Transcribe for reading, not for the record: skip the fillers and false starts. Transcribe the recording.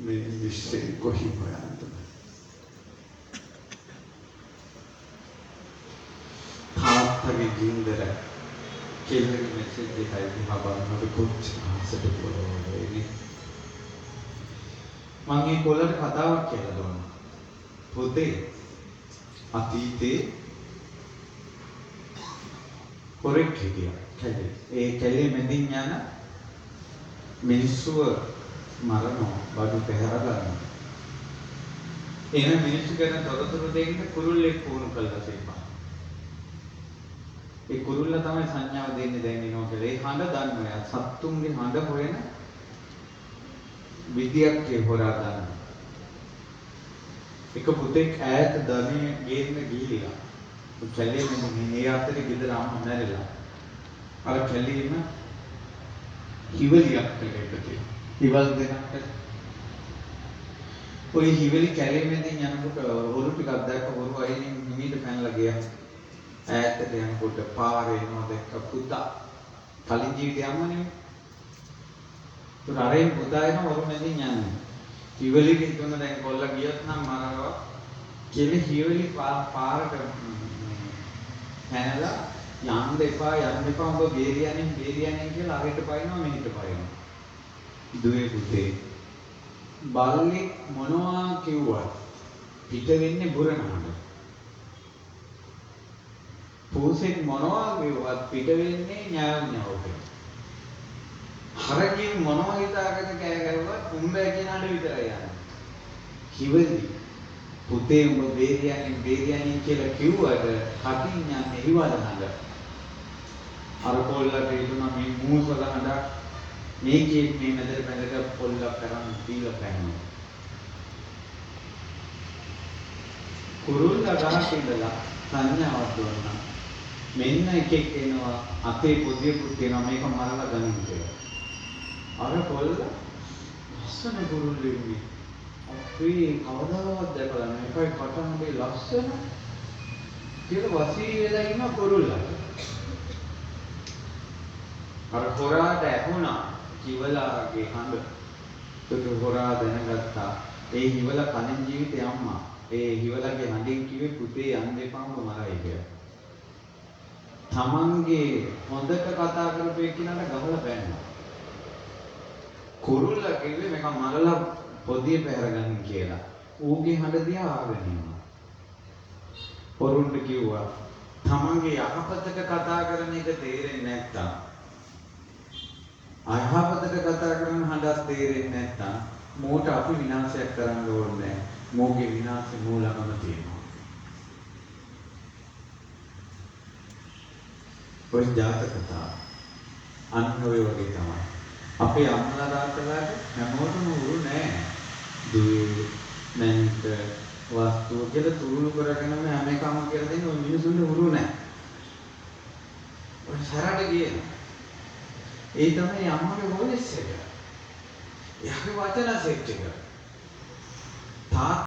මේ විශ්ේ කොහි හොයන්නද? තාත්තගේ ගින්දර කෙල්ලගේ මෙසේජ් එකයි දිහා බලනකොට කොච්චර ආසට පොළොව වෙන්නේ. මං ඒ කොල්ලට කතාවක් කියලා දුන්නා. පොතේ අතීතේ හොරෙක් හිටියා කැලේ. ඒ කැලේ මැදින් යන මිනිස්සුව මරනවා, බඩු පැහැර ගන්නවා. එන මිනිස්සු ගැන තොරතුරු දෙන්න කුරුල්ලෙක් පුහුණු කළා තිබ්බා. ඒ කුරුල්ලා තමයි සංඥාව දෙන්නේ දැන් එනවා කියලා. ඒ හඬ දන්නවා. එයා සත්තුන්ගේ හඬ හොයන විදියක් ඒ හොරා දන්නවා. එක පුතෙක් ඈත දනේ ගේන්න ගිහිල්ලා කැලේ මෙන්න මේ අතරේ ගෙදර අම්මා මැරිලා. අර කැලේම හිවලියක් කියලා එක තියෙනවා. හිවල් දෙකක්. ඔය හිවලි කැලේ මැදින් යනකොට හොරු ටිකක් දැක්ක. හොරු අයින් හිමීට පැනලා ගියා. ඈතට යනකොට පාරේ එනවා දැක්ක පුතා. කලින් ජීවිතේ අම්මා නෙමෙයි. ඒත් අරෙන් පුතා එනවා හොරු මැදින් යන්නේ. හිවලි හිතුණ දැන් කොල්ලා ගියොත් නම් මරනවා කියලා හිවලි පාරට පැනලා යන්න එපා යන්න එපා උඹ බේරියන්නේ බේරියන්නේ කියලා අරෙට පයින්නවා මෙහෙට පයින්නවා. දුවේ පුතේ බල්ලෙක් මොනවා කිව්වත් පිට වෙන්නේ බුරනහඬ. පූසෙක් මොනවා කිව්වත් පිට වෙන්නේ ඥාව ඥාව කියලා. හරකින් මොනවා හිතාගෙන කෑ ගැහුවත් උඹ කියන හඬ විතරයි යන්නේ. හිවලි පුතේ උඹ බේරියන්නේ බේරියන්නේ කියලා කිව්වට කටින් යන්නේ හිවල හඬ. අර කොල්ලට හිතුණා මේ මූසල හඬක් මේකේ මේ මැදට මැදට පොල්ලක් කරන් දීලා පැන්නා. කුරුල්ලා ගහක ඉඳලා සංඥාවක් දුන්නා. මෙන්න එකෙක් එනවා අතේ පොදියකුත් තියෙනවා මේක මරලා ගනින් කියලා. අර කොල්ල ලස්සන කුරුල්ලෙක් නේ. අපි කවදාවත් දැකලා නැහැ. එකයි කටහඬේ ලස්සන කියලා වසී වෙලා ඉන්න කුරුල්ලට. අර හොරාට ඇහුණා හිවලාගේ හඬ. ඒක හොරා දැනගත්තා. ඒ හිවලා කලින් ජීවිතේ අම්මා. ඒ හිවලාගේ හඬෙන් කිව්වේ පුතේ යන්න එපා උඹ මරයි කියලා. තමන්ගේ හොඳට කතා කරපු එක්කිනාට ගහලා බැන්නා. කුරුල්ලා කිව්වේ මේක මරලා පොදිය පැහැර ගන්න කියලා. ඌගේ හඬ දිහා ආගෙන ඉන්නවා. හොරුන්ට කිව්වා තමන්ගේ යහපතට කතා කරන එක තේරෙන්නේ නැත්තම්, අයහපතට කතා කරන හඬක් තේරෙන්නේ නැත්තම් මෝට අපි විනාශයක් කරන්න ඕනේ නැහැ. මෝගේ විනාශය මෝ ළඟම තියෙනවා. ඔය ජාතක කතා අන්න ඔය වගේ තමයි. අපේ අම්මලා තාත්තලාට හැමෝටම උරු නෑ. දුවේ මැනික වස්තුව කියලා තුරුළු කරගෙනම හැම එකම කියලා දෙන්න ඔය මිනිසුන්ට උරු නෑ. ඔය සරට ගියේ. ඒ තමයි අම්මගේ වොයිස් එක. එයාගේ වචන සෙට් එක. තාත්තා